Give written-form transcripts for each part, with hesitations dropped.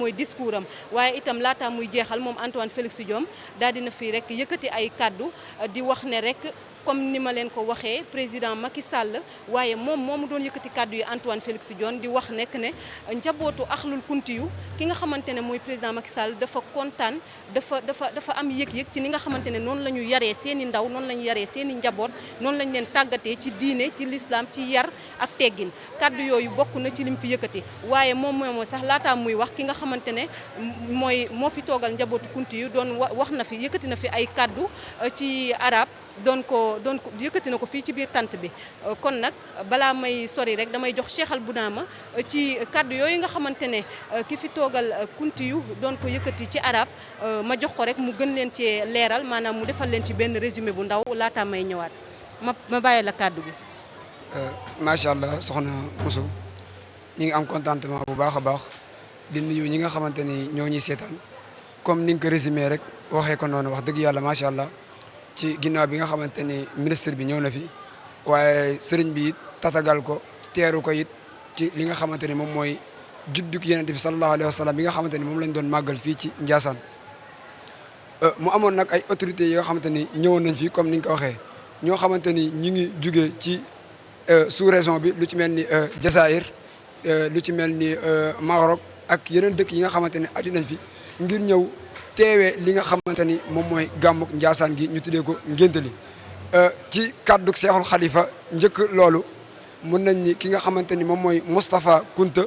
mooy discours am waaye itam laata muy jeexal moom Antoine Félix Diome daal dina fi rek yëkkati ay kàddu di wax ne rek comme ni ma leen ko waxee président Macky Sall waaye moom moomu doon yëkkati kàddu yi Antoine Félix Diome di wax nekk ne njabootu axlul kunti yu ki nga xamante ne mooy président Macky Sall dafa kontaan dafa am yëg-yëg ci ni nga xamante ne noonu la ñu yaree seen i ndaw noonu la ñu yaree seen i njaboot noonu lañ leen tàggatee ci diine ci l'islam ci yar ak teggin kàddu yooyu bokk na ci lim fi yëkkati waaye moom mooy sax laataa muy wax ki nga xamante ne moo fi toogal njabootu kunti yu doon wax na fi yëkkati na fi ay kàddu ci arab doon ko yëkkati na ko fii ci biir tant bi kon nag balaa may sori rek damay jox Cheikh Al Bounama ci kàddu yooyu nga xamante ne ki fi toogal kunti yu doon ko yëkkati ci arab ma jox ko rek mu gën leen ci leeral maanaam mu defal leen ci benn résumé bu ndaw laataa may ñëwaat ma bàyyi la kàddu bi. macha allah soxna Moussou ñi ngi am contentement bu baax a baax di nuyu ñi nga xamante ni ñoo ñuy seetaan comme ni nga ko résumé rek waxee ko noonu wax dëgg yàlla macha allah. ci ginnaaw bi nga xamante ni ministre bi ñëw na fi waaye sëriñ bi it tatagal ko teeru ko it ci li nga xamante ni moom mooy juddug Yonent bi sallallahu alayhi wa sallam bi nga xamante ni moom lañ doon màggal fii ci Ndiassane mu amoon nag ay autorités yoo xamante ni ñëwoon nañ fi comme ni nga ko waxee ñoo xamante ni ñu ngi jugee ci sous-région bi lu ci mel ni Jazaïr lu ci mel ni Maroc ak yeneen dëkk yi nga xamante ni aju nañ fi ngir ñëw teewee li nga xamante ni moom mooy gàmmuk Ndiassane gi ñu tuddee ko ngénte li ci kàdduk Seexul Xalifa njëkk loolu mën nañ ni ki nga xamante ni moom mooy Moustapha Kounta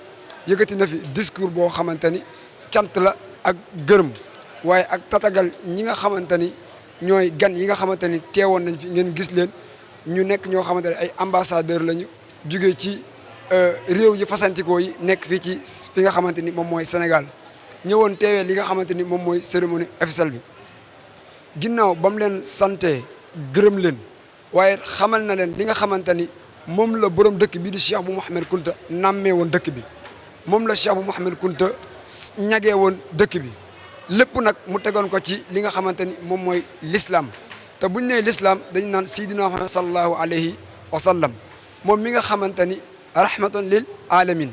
yëkkati na fi discours boo xamante ni cant la ak gërëm waaye ak tatagal ñi nga xamante ni ñooy gan yi nga xamante ni teewoon nañ fi ngeen gis leen ñu nekk ñoo xamante ne ay ambassadeur lañu jugee ci réew yi fasantikoo yi nekk fii ci fi nga xamante ni moom mooy Sénégal ñëwoon teewee li nga xamante ni moom mooy cérémonie officielle bi ginnaaw ba mu leen sante gërëm leen waaye xamal na leen li nga xamante ni moom la borom dëkk bi di Cheikh bu Mouhamed Kounta nammee woon dëkk bi moom la Cheikh bu Mouhamed Kounta ñagee woon dëkk bi lépp nag mu tegoon ko ci li nga xamante ni moom mooy l'islam te buñ nee l'islam dañu naan Seydina Muhammad sallallahu alayhi wa sallam moom mi nga xamante ni rahmatan lil alamin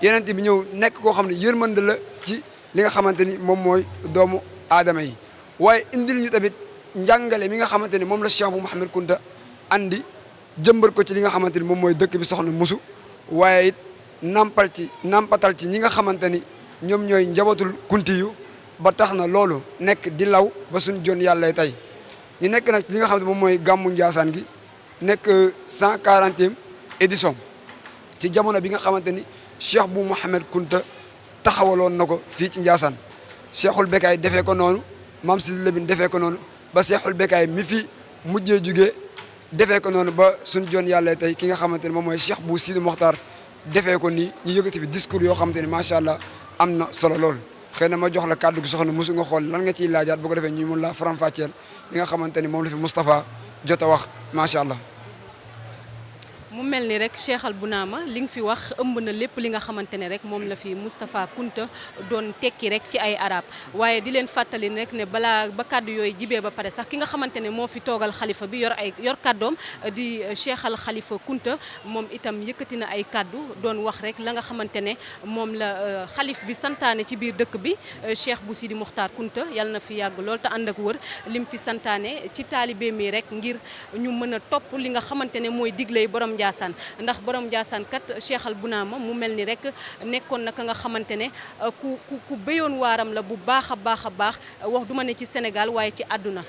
yeneen bi ñëw nekk koo xam ne yërmande la ci li nga xamante ni moom mooy doomu aadama yi waaye indil ñu tamit njàngale mi nga xamante ni moom la Cheikh bu Mouhamed Kounta andi jëmbat ko ci li nga xamante ni moom mooy dëkk bi soxna Musu waaye it nampatal ci ñi nga xamante ni ñoom ñooy njabootul kunti yu ba tax na loolu nekk di law ba suñ jon yàlla tey ñu nekk nag ci li nga xamante moom mooy gàmmu Ndiassane gi nekk 140e édition ci jamono bi nga xamante ni Cheikh bu Mouhamed Kounta taxawaloon na ko fii ci Ndiassane Cheikhul Bekaay defee ko noonu Mame Sidi Lamine defee ko noonu ba Cheikhul Bekaay mi fi mujjee jugee defee ko noonu ba suñ jon yàlla tey ki nga xamante ne moom mooy Cheikh bu Sidi Mokhtar defee ko nii ñu yëkkati fi discours yoo xamante ni macha allah am na solo lool. xëy na ma jox la kàddu gi soxna Musu nga xool lan nga ciy laajaat bu ko defee ñu mun la faram-fàcceel li nga xamante ni moom la fi Moustapha jot a wax macha allah. mu mel ni rek Cheikh Al Bounama li nga fi wax ëmb na lépp li nga xamante ne rek moom la fi Moustapha Kounta doon tekki rek ci ay arab waaye di leen fàttali rek ne balaa ba kàddu yooyu jibee ba pare sax ki nga xamante ne moo fi toogal xalifa bi yor kàddoom di Cheikh Al Khalifa Kounta moom itam yëkkati na ay kàddu doon wax rek la nga xamante ne moom la xalif bi santaane ci biir dëkk bi Cheikh bu Sidi Mokhtar Kounta yàlla na fi yàgg lool te ànd ak wër lim fi santaane ci taalibe mi rek ngir ñu mën a topp li nga xamante ne mooy digley borom Ndiassane ndax borom Ndiassane kat Cheikh Al Bounama mu mel ni rek nekkoon na ka nga xamante ne ku béyoon waaram la bu baax a baax wax duma ne ci Sénégal waaye ci àdduna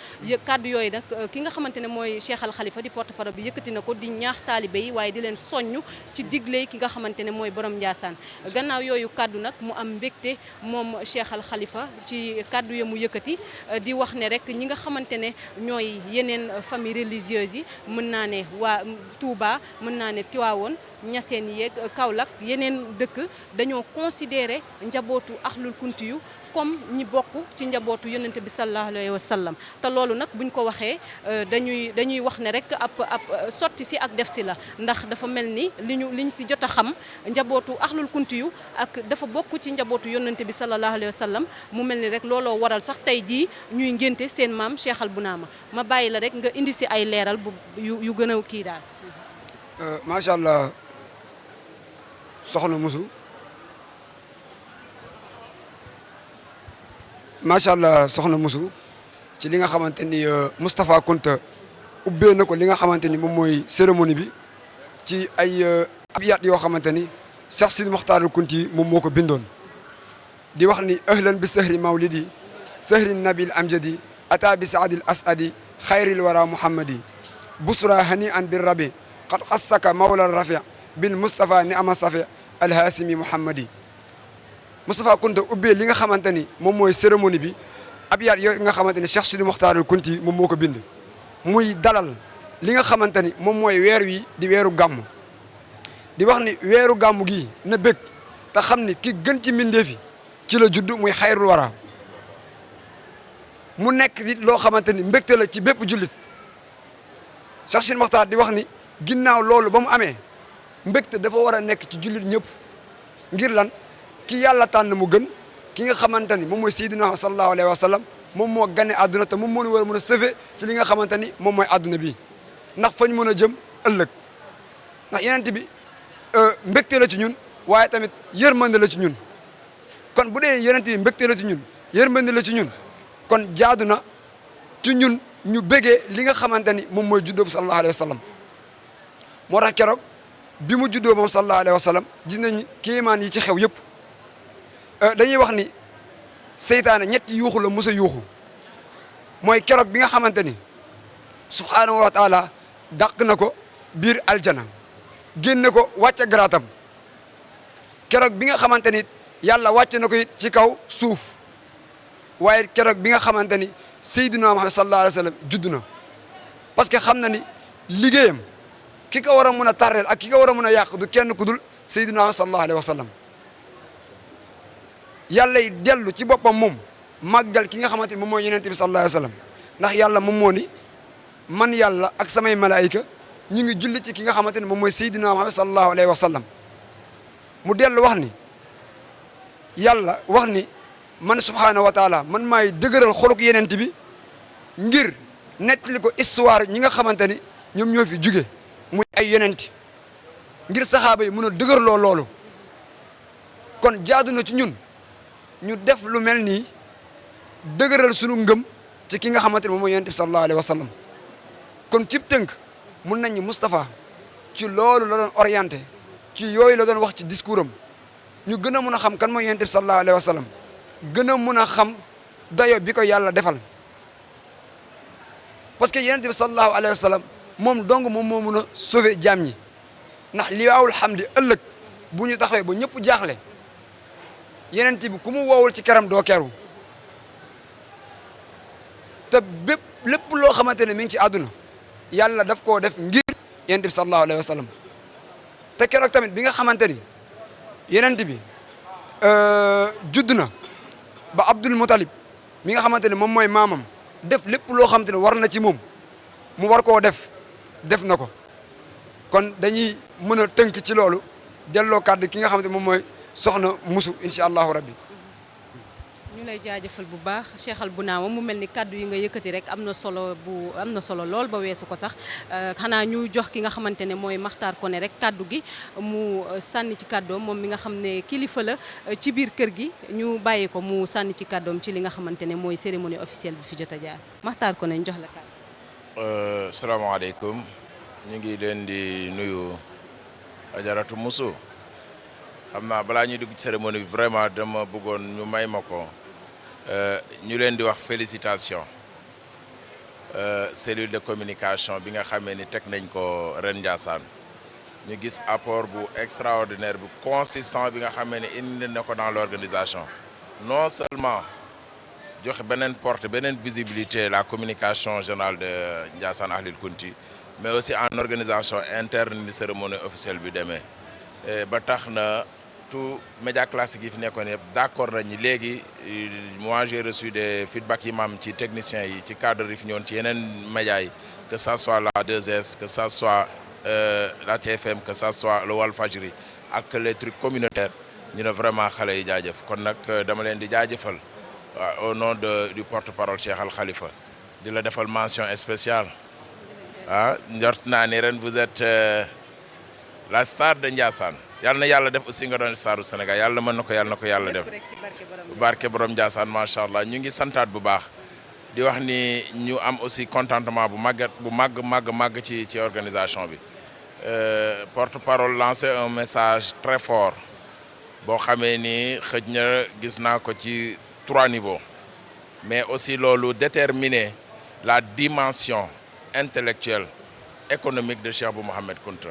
kàddu yooyu nag ki nga xamante ne mooy Cheikh Al Khalifa di porte-parole bi yëkkati na ko di ñaax taalibe yi waaye di leen soññ ci digle ki nga xamante ne mooy borom Ndiassane gannaaw yooyu kàddu nag mu am mbégte moom Cheikh Al Khalifa ci kàddu ya mu yëkkati di wax ne rek ñi nga xamante ne ñooy yeneen famille religieuse yi mën naa ne waa Touba mën naa ne Tiwaawoon Ñaseen yeeg Kaolack yeneen dëkk dañoo considéré njabootu axlul kunti yu comme ñi bokk ci njabootu yonente bi sallallahu alayhi wa sallam te loolu nag buñ ko waxee dañuy wax ne rek ab sotti si ak def si la ndax dafa mel ni liñ si jot a xam njabootu axlul kunti yu ak dafa bokk ci njabootu yonente bi sallallahu alayhi wa sallam mu mel ni rek looloo waral sax tey jii ñuy ngénte seen maam Cheikh Al Bounama ma bàyyi la rek nga indi si ay leeral yu gën a kii daal. macha allah soxna Musu macha allah soxna Musu ci li nga xamante ni Moustapha Kounta ubbee na ko li nga xamante ni moom mooy cérémonie bi ci ay abyaat yoo xamante ni Cheikh Sidi Mokhtarul Kunti moom moo ko bindoon di wax ni ahlan bi sahri mawlidi sahri nabil amjadi ata bi saadil asadi xayril wara muhammadi busra hani an bir rabi qad xassaka mawla rafi bil Moustapha ni ama safi alhaasimi muhammadi Moustapha Kounta ubbee li nga xamante ni moom mooy cérémonie bi abyaat yooyu nga xamante ni Cheikh Sidi Mokhtarul Kunti moom moo ko bind muy dalal li nga xamante ni moom mooy weer wi di weeru gàmm di wax ni weeru gàmm gii na bëgg te xam ni ki gën ci mbindeef yi ci la judd muy xayrul wara mu nekk it loo xamante ni mbégte la ci bépp jullit Cheikh Sidi Mokhtar di wax ni ginnaaw loolu ba mu amee mbégte dafa war a nekk ci jullit ñëpp ngir lan ki yàlla tànn mu gën ki nga xamante ni moom mooy Seydina sallallahu alayhi wa sallam moom moo gane àdduna te moom moo ñu war a mën a sauver ci li nga xamante ni moom mooy àdduna bi ndax fañ mën a jëm ëllëg ndax yenent bi mbégte la ci ñun waaye tamit yërmande la ci ñun kon bu dee yenent bi mbégte la ci ñun yërmande la ci ñun kon jaadu na ci ñun ñu bégee li nga xamante ni moom mooy juddoo bu sallallahu alayhi wa sallam moo tax keroog bi mu juddoo moom sallallahu alayhi wa sallam gis nañu kéemaan yi ci xew yëpp dañuy wax ni seytaane ñetti yuuxu la mos a yuuxu mooy keroog bi nga xamante ni subhaanahu wa taala dàq na ko biir aljana génne ko wàcce garaatam keroog bi nga xamante ni yàlla wàcce na ko it ci kaw suuf waaye keroog bi nga xamante ni Seydina Muhammad sallallahu alayhi wa sallam judd na parce que xam na ni liggéeyam ki ko war a mun a tàrreel ak ki ko war a mun a yàq du kenn ku dul Seydina Muhammad sallallahu alayhi wa sallam yàlla yi dellu ci boppam moom màggal ki nga xamante ni moom mooy yonent bi sallallahu alayhi wa sallam ndax yàlla moom moo ni man yàlla ak samay malaayika ñu ngi julli ci ki nga xamante ni moom mooy Seydina Muhammad sallallahu alayhi wa sallam mu dellu wax ni yàlla wax ni man subhaanahu wa taala man maay dëgëral xoluk yenent bi ngir nettali ko histoire ñi nga xamante ni ñoom ñoo fi juge muy ay yonent ngir saxaaba yi mën a dëgërloo loolu kon jaadu na ci ñun ñu def lu mel nii dëgëral sunu ngëm ci ki nga xamante ni moom mooy yonent bi sallallahu alayhi wa sallam kon cib tënk mun nañ ni Moustapha ci loolu la doon orienté ci yooyu la doon wax ci discours am ñu gën a mun a xam kan mooy yonent bi sallallahu alayhi wa sallam gën a mun a xam dayo bi ko yàlla defal parce que yonent bi sallallahu alayhi wa sallam moom dong moom moo mun a sauver jaam ñi ndax li waawul xam di ëllëg bu ñu taxawee ba ñëpp jaaxle yonent bi ku mu woowul ci keram doo keru te bépp lépp loo xamante ne mi ngi ci àdduna yàlla daf koo def ngir yonent bi sallallahu alayhi wa sallam te keroog tamit bi nga xamante ni yonent bi judd na ba Abdul Mutalib mi nga xamante ne moom mooy maamam def lépp loo xamante ne war na ci moom mu war koo def na ko kon dañuy mën a tënk ci loolu delloo kàddu ki nga xamante ne moom mooy soxna Musu incha allahu rabbi. ñu lay jaajëfal bu baax Cheikh Al Bounama mu mel ni kàddu yi nga yëkkati rek am na solo lool ba weesu ko sax xanaa ñu jox ki nga xamante ne mooy Makhtar Koné rek kàddu gi mu sànni ci kàddoom moom mi nga xam ne kilifa la ci biir kër gi ñu bàyyi ko mu sànni ci kàddoom ci li nga xamante ne mooy cérémonie officielle bi fi jot a jaar Makhtar Koné ñu jox la kàddu. salaamaaleykum ñu ngi leen di nuyu Ajaratu Musu xam naa balaa ñuy dugg ci cérémonie bi vraiment dama bëggoon ñu may ma ko ñu leen di wax félicitation cellule de communication bi nga xamee ni teg nañ ko ren Ndiassane ñu gis apport bu extraordinaire bu consistant bi nga xamee ne indi na ko dans l'organisation non seulement joxe beneen porte beneen visibilité la communication générale de Ndiassane Ahlil Kounti mais aussi en organisation interne ni cérémonie officielle bi demee ba tax na tout média classique yi fi nekkoon yëpp d'accord nañ ni léegi moi j'ai reçu des feedbacks yi ma am ci techniciens yi ci cadre yi fi ñëwoon ci yeneen médias yi que ça soit la 2S que ça soit la TFM que ça soit le Walfadjri ak les trucs communautaires ñu ne vraiment xale yi jaajëf kon nag dama leen di jaajëfal au nom du porte-parole Cheikh Al Khalifa di la defal mention spéciale ah njort naa ni ren vous êtes la star de Ndiassane yàlla na yàlla def aussi nga doon staru Sénégal yàlla mën na ko yàlla na ko yàlla def barke borom Ndiassane macha allah ñu ngi santaat bu baax di wax ni ñu am aussi contentement bu màgg ci organisation bi porte-parole lancé un message très fort boo xamee ni xëj na gis naa ko ci 3 niveaux mais aussi loolu déterminer la dimension intellectuelle économique de Cheikh Bou Mouhamed Kounta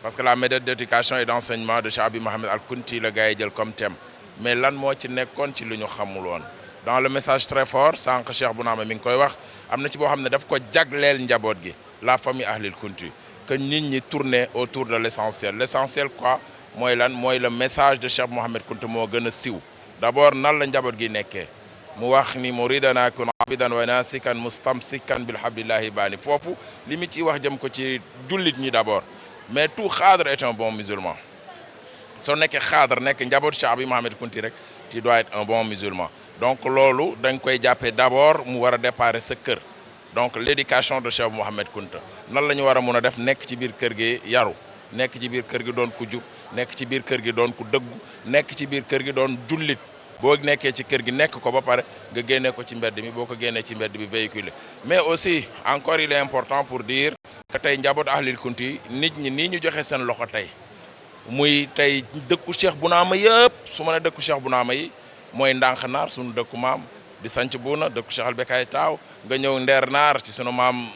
parce que la méthode d'éducation et d'enseignement de Cheikh Abi Mohamed Al Kounti la gars yi jël comme thème mais lan moo ci nekkoon ci lu ñu xamul woon dans le message très fort sànq Cheikh Bounama mi ngi koy wax am na ci boo xam ne daf ko jagleel njaboot gi la famille Ahlil Kounti que nit ñi tourner autour de l'essentiel quoi mooy lan mooy le message de Cheikh Mohamed Kounta moo gën a siw d'abord nan la njaboot gi nekkee mu wax ni muridana kun abidan wa nasikan mustamsikan bil hablillahi baani foofu li mu ciy wax jëm ko ci jullit ñi d'abord mais tout khadre est un bon musulman soo nekkee khadre nekk njaboot Cheikh Abi Mohamed Kounti rek tu dois être un bon musulman donc loolu da nga koy jàppee d'abord mu war a déparé sa kër donc l'éducation de Cheikh Mohamed Kounta nan la ñu war a mun a def nekk ci biir kër gi yaru nekk ci biir kër gi doon ku jub nekk ci biir kër gi doon ku dëggu nekk ci biir kër gi doon jullit boo nekkee ci kër gi nekk ko ba pare nga génnee ko ci mbedd mi boo ko génnee ci mbedd bi véhiculer mais aussi encore il est important pour dire que tey njaboot Ahlil Kounti nit ñi nii ñu joxe seen loxo tey muy tey dëkku Cheikh Bounama yëpp su ma ne dëkku Cheikh Bounama yi mooy ndànk naar sunu dëkku maam di sanc buuna dëkku Cheikh Albekaay Taaw nga ñëw ndeer naar ci sunu maam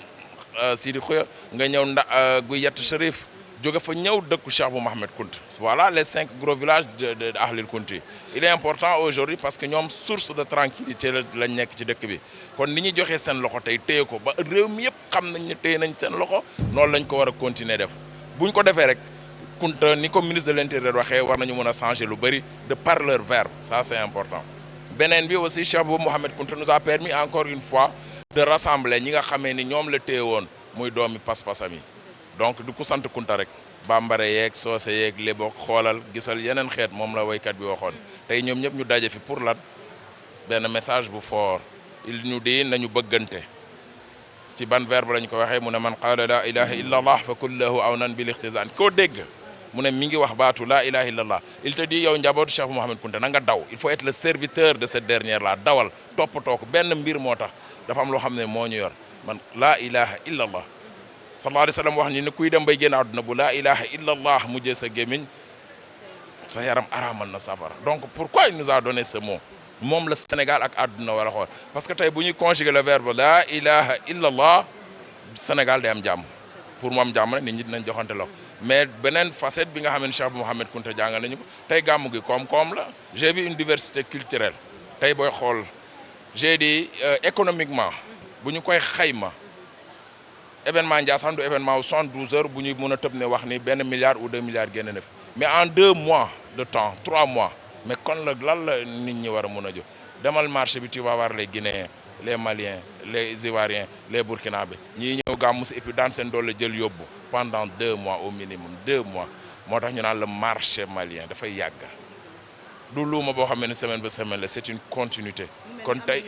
Sidi Khouya nga ñëw Guy Yett Chérif jóge fa ñëw dëkku Cheikh Bou Mouhamed Kounta voilà les 5 gros villages de Ahlil Kounti il est important aujourd'hui parce que ñoom source de tranquillité lañ nekk ci dëkk bi kon ni ñu joxee seen loxo tey téye ko ba réew mi yëpp xam nañ ne téye nañ seen loxo noonu lañ ko war a continuer def buñ ko defee rek Kounta ni ko ministre de l'intérieur waxee war nañu mën a changer lu bëri de par leur verbe ça c'est important beneen bi aussi Cheikh Bou Mouhamed Kounta nous a permis encore une fois de rassembler ñi nga xamee ni ñoom la téye woon muy doomi pas-pasam yi donc du ku sant Kounta rek bambara yeeg soose yeeg léboog xoolal gisal yeneen xeet moom la waykat bi waxoon tey ñoom ñëpp ñu daje fi pour lan benn message bu fort il ñu di nañu bëggante ci ban verbe lañ ko waxee mu ne man qaala la ilaha illa allah fa kullahu awnan bil ihtizan koo dégg mu ne mi ngi wax baatu la ilaha illa allah il te dit yow njabootu Cheikh Bou Mouhamed Kounta na nga daw il faut être le serviteur de cette dernière là dawal toppatoo ko benn mbir moo tax dafa am loo xam ne moo ñu yor man la ilaha illa allah sallallahu alayhi wa sallam wax ni ne kuy dem bay génn àdduna bu laa ilaha illa allah mujjee sa gémmiñ sa yaram araamal na safara donc pourquoi il nous a donné ce mot moom la Sénégal ak àdduna war a xool parce que tey bu ñuy conjuguer le verbe laa ilaha illa allah Sénégal day am jàmm pour mu am jàmm rek nit ñi dinañ joxante loxo mais beneen facette bi nga xam ne Cheikh Bou Mouhamed Kounta jàngal nañu ko tey gàmmu gi koom-koom la j'ai vu une diversité culturelle tey booy xool j'ai dit économiquement bu ñu koy xayma événement Ndiassane du événement wu 72 heures bu ñuy mën a tëb ne wax ni benn milliard ou 2 milliards génne na fi mais en 2 mois de temps 3 mois mais kon la lan la nit ñi war a mën a jóg demal marché bi tu vas voir les Guinéens les Maliens les Ivoiriens les Burkinabés ñii ñëw gàmmu si et puis daan seen doole jël yóbbu pendant 2 mois au minimum 2 mois moo tax ñu naan le marché malien dafay yàgg du luuma boo xam ne semaine ba semaine la c'est une continuité kon tey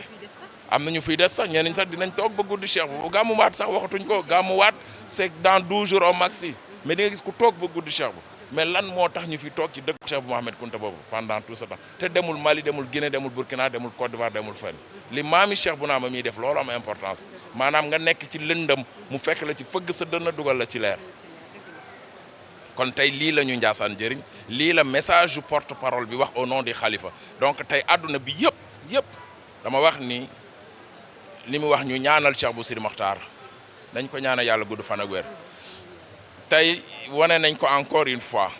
am na ñu fiy des sax ñeneen sax dinañ toog ba guddi Cheikh bu gàmmuwaat sax waxatuñ ko gàmmuwaat c'est dans 12 jours au maxi mais di nga gis ku toog ba guddi Cheikh bu mais lan moo tax ñu fi toog ci dëkk Cheikh Bou Mouhamed Kounta boobu pendant tout ce temps te demul Mali demul Guinée demul Burkina demul Côte d'Ivoire demul fenn li maami Cheikh Bounama miy def loolu am importance maanaam nga nekk ci lëndëm mu fekk la ci fëgg sa dënn dugal la ci leer kon tey lii la ñu Ndiassane jëriñ lii la message du porte-parole bi wax au nom du khalifa donc tey àdduna bi yëpp dama wax ni li mu wax ñu ñaanal Cheikh Bou Sidi Mokhtar dañ ko ñaanal yàlla gudd fan ak wér tey wane nañ ko encore une fois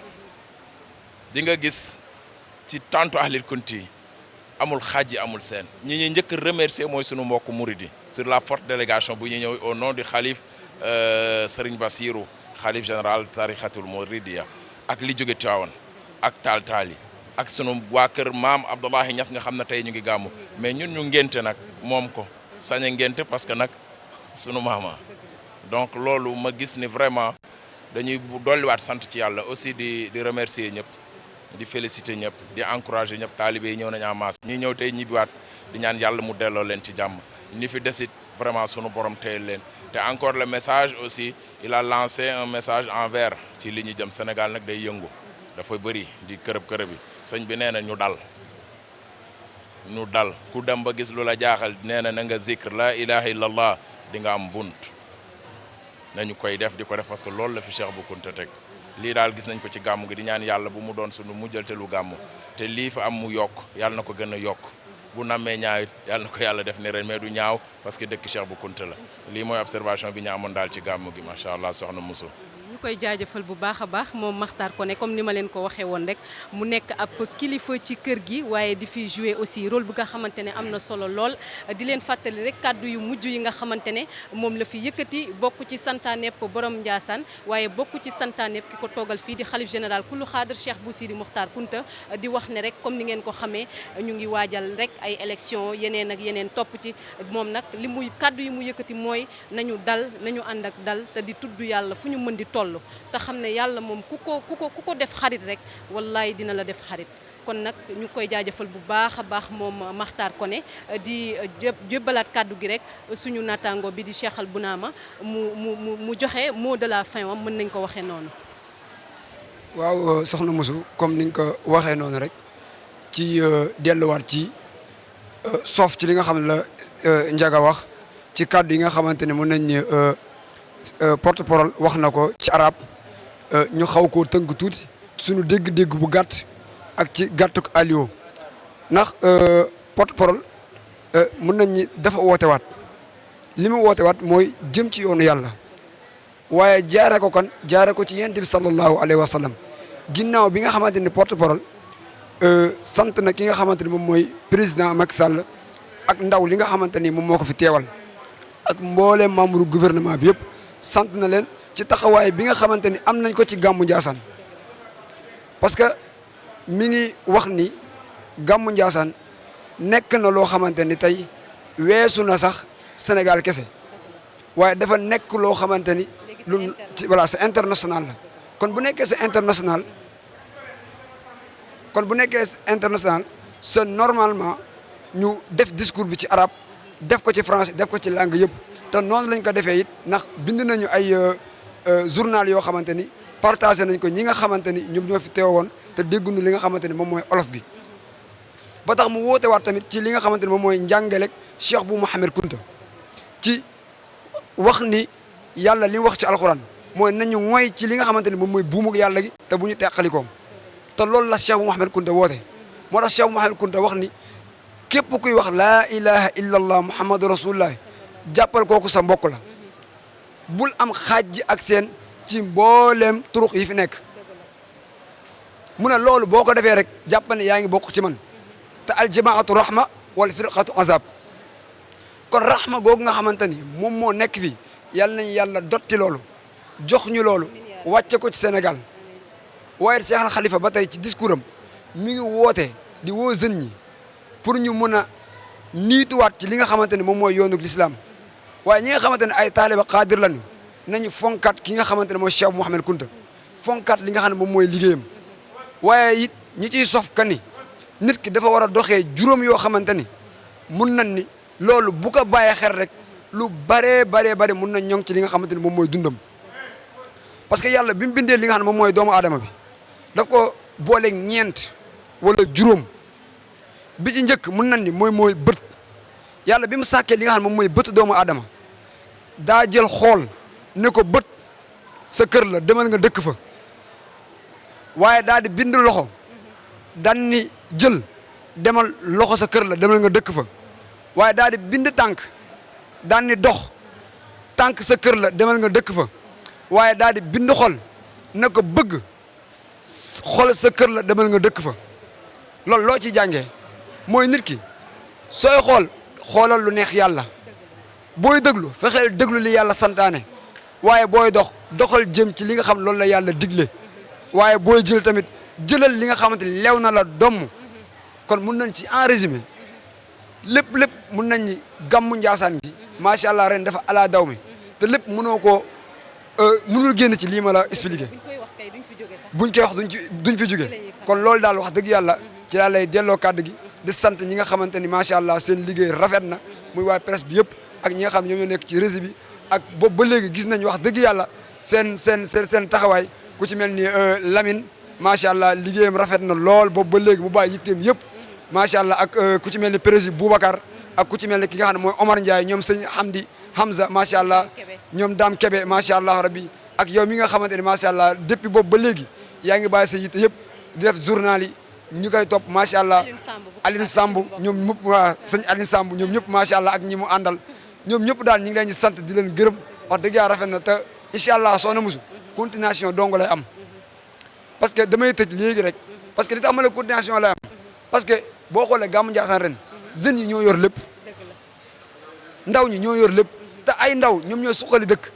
di nga gis ci tantu Ahlil Kounti amul xaaji amul seen ñi ñuy njëkk remercier mooy sunu mbokku Mouridi sur la forte délégation bu ñu ñëw au nom du xalif Serigne Bassirou xalif général tarixatul Mouridiya ak li jóge Tivaouane ak taal yi ak sunu waa kër maam Abdoulahi Niass nga xam ne tey ñu ngi gàmmu mais ñun ñu ngénte nag moom ko sañ a ngénte parce que nag sunu maama donc loolu ma gis ni vraiment dañuy dolliwaat sant ci yàlla aussi di remercier ñëpp di féliciter ñëpp di encourager ñëpp taalibe yi ñëw nañu en masse ñi ñëw tey ñibbiwaat di ñaan yàlla mu delloo leen ci jàmm ñi fi desit vraiment sunu borom téyel leen te encore le message aussi il a lancé un message envers ci li ñu jëm Sénégal nag day yëngu dafa bëri di kërëb yi sëñ bi nee na ñu dal ku dem ba gis lu la jaaxal nee na nga zikr la ilaha illallah di nga am bunt nañu koy def di ko def parce que loolu la fi Cheikh Bou Kounta teg lii daal gis nañ ko ci gàmmu gi di ñaan yàlla bu mu doon sunu mujjalteelu gàmmu te lii fa am mu yokk yàlla na ko gën a yokk bu nammee ñaawit yàlla na ko yàlla def ni ren mais du ñaaw parce que dëkk Cheikh Bou Kounta la lii mooy observation bi ñu amoon daal ci gàmmu gi macha allah soxna Moussa. ñu koy jaajëfal bu baax a baax moom Makhtar Koné comme ni ma leen ko waxee woon rek mu nekk ab kilifa ci kër gi waaye di fi jouer aussi rôle bi nga xamante ne am na solo lool di leen fàttali rek kàddu yu mujj yi nga xamante ne moom la fi yëkkati bokk ci santaanepp borom Ndiassane waaye bokk ci santaanepp ki ko toogal fii di xalif général kullu xaadir Cheikh Bou Sidi Mokhtar Kounta di wax ne rek comme ni ngeen ko xamee ñu ngi waajal rek ay élection yeneen ak yeneen topp ci moom nag li muy kàddu yi mu yëkkati mooy nañu dal nañu ànd ak dal te di tudd yàlla fu ñu mën di toll te xam ne yàlla moom ku ko def xarit rek wallaay dina la def xarit kon nag ñu koy jaajëfal bu baax a baax moom Makhtar Koné di jébbalaat kàddu gi rek suñu naataango bi di Cheikh Al Bounama mu joxe mot de la fin wam mën nañ ko waxee noonu. waaw soxna Moussa comme niñ ko waxee noonu rek ci delluwaat ci soof ci li nga xam ne la Ndiaga wax ci kàddu yi nga xamante ne mën nañ ne porte-parole wax na ko ci arab ñu xaw koo tënk tuuti suñu dégg-dégg bu gàtt ak ci gàttuk alio ndax porte-parole mën nañ ñi dafa woote waat li mu woote waat mooy jëm ci yoonu yàlla waaye jaare ko kon jaare ko ci yonent bi sallallahu alayhi wa sallam ginnaaw bi nga xamante ni porte-parole sant na ki nga xamante ni moom mooy président Macky Sall ak ndaw li nga xamante ni moom moo ko fi teewal ak mbooleem membre gouvernement bi yëpp sant na leen ci taxawaay bi nga xamante ni am nañ ko ci gàmmu Ndiassane parce que mi ngi wax ni gàmmu Ndiassane nekk na loo xamante ni tey weesu na sax Sénégal kese waaye dafa nekk loo xamante ni lu voilà c'est international la kon bu nekkee c'est international c'est normalement ñu def discours bi ci arabe def ko ci français def ko ci langue yëpp te noonu lañ ko defee it ndax bind nañu ay journal yoo xamante ni partagé nañ ko ñi nga xamante ni ñoom ñoo fi teewoon te dégguñu li nga xamante ni moom mooy olof gi ba tax mu woote waat tamit ci li nga xamante ni moom mooy njàngaleeg Cheikh Bou Mouhamed Kounta ci wax ni yàlla li wax ci alxuraan mooy nañu ngoy ci li nga xamante ni moom mooy buumug yàlla gi te bu ñu teqalikoo te loolu la Cheikh Bou Mouhamed Kounta woote moo tax Cheikh Bou Mouhamed Kounta wax ni képp kuy wax laa ilaha illallah muhammadu rasulullah jàppal kooku sa mbokk la bul am xaaj ak seen ci mbooleem turux yi fi nekk mu ne loolu boo ko defee rek jàppal ne yaa ngi bokk ci man te aljamaatu rahma wala firqatu azab kon rahma googu nga xamante ni moom moo nekk fii yàlla nañ yàlla dotti loolu jox ñu loolu wàcce ko ci Sénégal waaye Cheikh Al Khalifa ba tey ci discours am mi ngi woote di woo jeunes ñi pour ñu mun a niituwaat ci li nga xamante ne moom mooy yoonu l'islam waaye ñi nga xamante ne ay taaliba xaadir lañu nañu fonkat ki nga xamante ne mooy Cheikh Bou Mouhamed Kounta fonkat li nga xam ne moom mooy liggéeyam waaye it ñi ciy sof ka ni nit ki dafa war a doxee juróom yoo xamante ni mun nañ ni loolu bu ko bàyyee xel rek lu baree mun nañ ñoŋ ci li nga xamante ni moom mooy dundam parce que yàlla bi mu bindee li nga xam ne moom mooy doomu aadama bi daf ko booleeg ñeent wala juróom bi ci njëkk mun nañ ni mooy bët yàlla bi mu sàkkee li nga xam ne moom mooy bët doomu aadama daa jël xool ne ko bët sa kër la demal nga dëkk fa waaye daal di bind loxo daan ni jël demal loxo sa kër la demal nga dëkk fa waaye daal di bind tànk daan ni dox tànk sa kër la demal nga dëkk fa waaye daal di bind xol ne ko bëgg xol sa kër la demal nga dëkk fa loolu loo ci jàngee mooy nit ki sooy xoolal lu neex yàlla booy déglu fexeel déglu li yàlla santaane waaye booy doxal jëm ci li nga xam loolu la yàlla digle waaye booy jël tamit jëlal li nga xamante ni leew na la domm kon mun nañ ci en résumé lépp mun nañ ni gàmmu Ndiassane gi macha allah ren dafa ala daw mi te lépp mënoo koo mënul génn ci lii ma la expliqué buñ koy wax duñ fi jóge kon loolu daal wax dëgg yàlla ci laa lay delloo kàddu gi di sant ñi nga xamante ni macha allah seen liggéey rafet na muy waa presse bi yëpp ak ñi nga xam ne ñoom ñoo nekk ci réseau bi ak boobu ba léegi gis nañ wax dëgg yàlla seen taxawaay ku ci mel ni Lamine macha allah liggéeyam rafet na lool boobu ba léegi mu bàyyi yitteem yëpp macha allah ak ku ci mel ni président Boubacar ak ku ci mel ni ki nga xam ne mooy Omar Ndiaye ñoom sëñ Hamdi Hamza macha allah ñoom Dame Kebe macha allah rabbi ak yow mi nga xamante ne macha allah depuis boobu ba léegi yaa ngi bàyyi sa yitte yëpp di def journal yi ñu koy topp macha allah Aline Samb ñoom ñëpp waa sëñ Aline Samb ñoom ñëpp macha allah ak ñi mu àndal ñoom ñëpp daal ñu ngi leen di sant di leen gërëm wax dëgg yàlla rafet na te incha allah soxna Musu continuation dong lay am parce que damay tëj léegi rek parce que li tax ma la continuation lay am parce que boo xoolee gàmmu Ndiassane ren jeunes yi ñoo yor lépp ndaw ñi ñoo yor lépp te ay ndaw ñoom ñooy suqali dëkk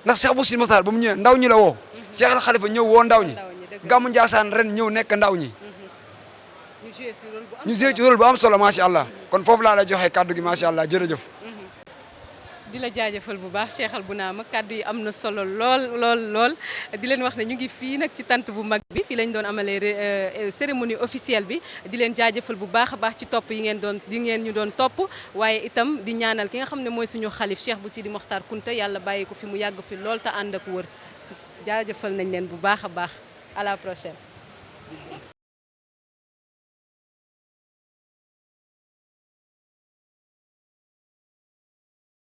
ndax Cheikh Bou Sine Mokhtar ba mu ñëwee ndaw ñi la woo Cheikh Al Khalifa ñëw woo ndaw ñi gàmmu Ndiassane ren ñëw nekk ndaw ñi ñu joué ci rôle bu am solo macha allah kon foofu laa lay joxe kàddu gi macha allah jërëjëf. di la jaajëfal bu baax Cheikh Al Bounama kàddu yi am na solo lool di leen wax ne ñu ngi fii nag ci tant bu mag bi fii lañ doon amalee cérémonie officielle bi di leen jaajëfal bu baax a baax ci topp yi ngeen ñu doon topp waaye itam di ñaanal ki nga xam ne mooy suñu xalif Cheikh Bou Sidi Mokhtar Kounta yàlla bàyyi ko fi mu yàgg fi lool te ànd ak wër jaajëfal nañ leen bu baax a baax à la prochaine.